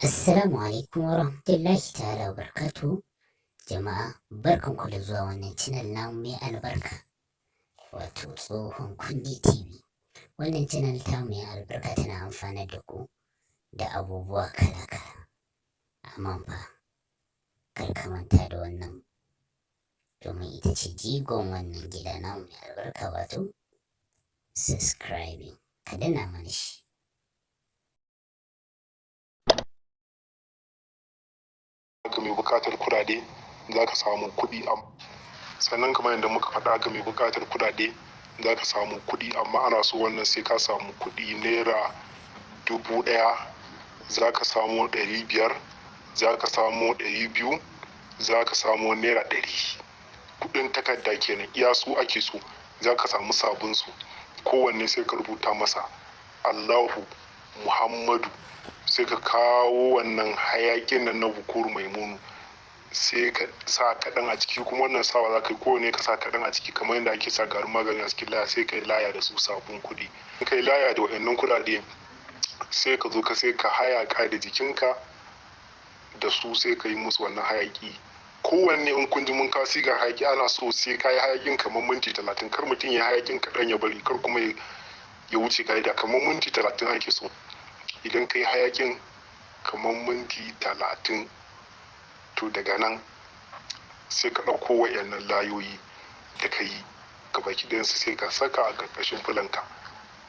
Assalamu alaikum wa rahmatullahi ta'ala wa barakatuhu. Jama'a, barkanku da zuwa wannan channel namu mai albarka, wato Tsohon Kundi TV. Wannan channel tamu mai albarka tana amfanar da ku da abubuwa kala-kala. Amma fa kar ka manta da wannan, domin ita ce jigon wannan gida namu mai albarka, wato subscribing. Ka danna mana shi. Ga mai buƙatar kuɗaɗe, za ka samu kuɗi. Sannan kamar yadda muka faɗa, ga mai buƙatar kuɗaɗe za ka samu kuɗi, amma ana so wannan sai ka samu kuɗi ₦1,000, za ka samu 500, za ka samu 200, za ka samu ₦100. Kuɗin takarda kenan, iya su ake so. Za ka samu sabon su, kowanne sai ka rubuta masa Allahu Muhammadu, sai ka kawo wannan hayakin nan na bukuru maimunu, sai ka sa kaɗan a ciki. Kuma wannan sawa za ka yi, kowanne ka sa kaɗan a ciki, kamar yadda ake sa garin magani a cikin laya, sai ka yi laya da su sabon kuɗi. In ka yi laya da waɗannan kuɗaɗe, sai ka zo ka sai ka hayaƙa da jikinka da su, sai ka yi musu wannan hayaƙi. Kowanne in kun ji mun kawo sigar hayaƙi, ana so sai ka yi hayaƙin kamar minti 30. Kar mutum ya hayaƙin kaɗan ya bari, kar kuma ya wuce ka'ida. Kamar minti 30 ake so. Idan ka yi hayaƙin kamar minti 30, to daga nan sai ka ɗauko wa'yannan layoyi da ka yi gabaki ɗayansu, sai ka saka a ƙarƙashin fulanka.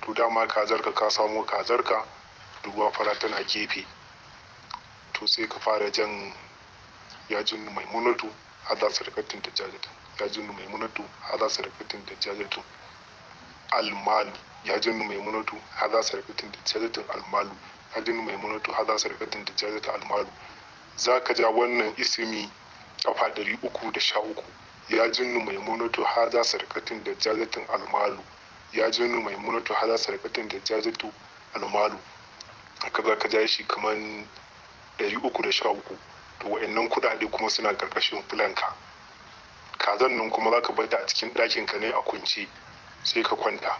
To dama kazarka ka samo kazarka, ruwa fara tana gefe. To sai ka fara jan ya jinnu maimunatu hadha sadaqatin dajjalatu, ya jinnu maimunatu hadha sadaqatin dajjalatu almalu, ya jinnu maimunatu hadha sadaqatin dajjalatu almalu, ya jinnu maimunatu hadha sadaqatin dajjalatu almalu. Za ka ja wannan ismi kafa 313: ya jinnu maimunatu hadha sadaqatin dajjalatin almalu, ya jinnu maimunatu hadha sadaqatin dajjalatu almalu. Haka za ka ja shi kaman 313. To wa'annan kuɗaɗe kuma suna ƙarƙashin filanka. Kazan nan kuma za ka bar ta a cikin ɗakin ka ne a kwance, sai ka kwanta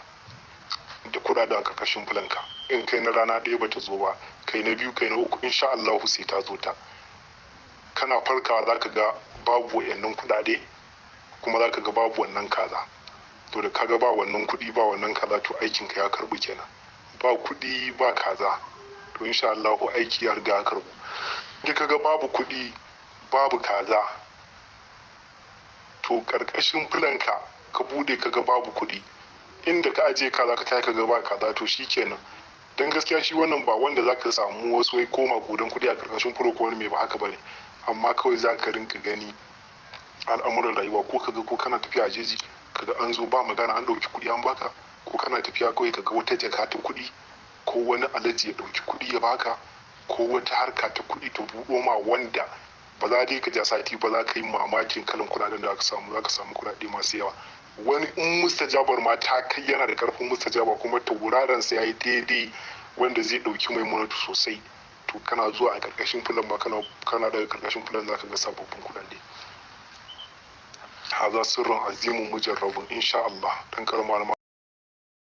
da kuɗaɗen a ƙarƙashin filanka. In kai na rana ɗaya bata zo ba, kai na biyu, kai na uku, insha Allahu sai ta zo ta. Kana farkawa za ka ga babu wa'annan kuɗaɗe, kuma za ka ga babu wannan kaza. To da kaga ba wannan kuɗi, ba wannan kaza, to aikinka ya karɓu kenan. Ba kuɗi, ba kaza, to insha Allahu aiki ya riga ya karɓu. In kaga babu kuɗi, babu kaza, to ƙarƙashin filanka ka bude kaga babu kuɗi, inda ka ajiye kaza ka tashi kaga ba kaza, to shikenan. Dan gaskiya shi wannan ba wanda zaka samu wasu wai koma gudan kuɗi a ƙarƙashin fulo ko wani mai ba, haka bane. Amma kawai zaka rinka gani al'amuran rayuwa, ko kaga ko kana tafiya a jeji kaga an zo ba magana an ɗauki kuɗi an baka, ko kana tafiya kawai kaga wata jaka ta kuɗi, ko wani alaji ya ɗauki kuɗi ya baka, ko wata harka ta kuɗi ta buɗo ma, wanda ba za dai ka ja sati ba, za ka yi mamakin kalan kuɗaɗen da aka samu. Za ka samu kuɗaɗe masu yawa. Wani in mustajabar ma ta kai, yana da ƙarfin mustajaba, kuma tauraron sa yayi daidai wanda zai ɗauki maimunatu sosai, to kana zuwa a ƙarƙashin fulan ma, kana daga ƙarƙashin fulan za ka ga sababbin kuɗaɗe. Haza sirrun azimun mujarrabun insha Allah. Dan karama.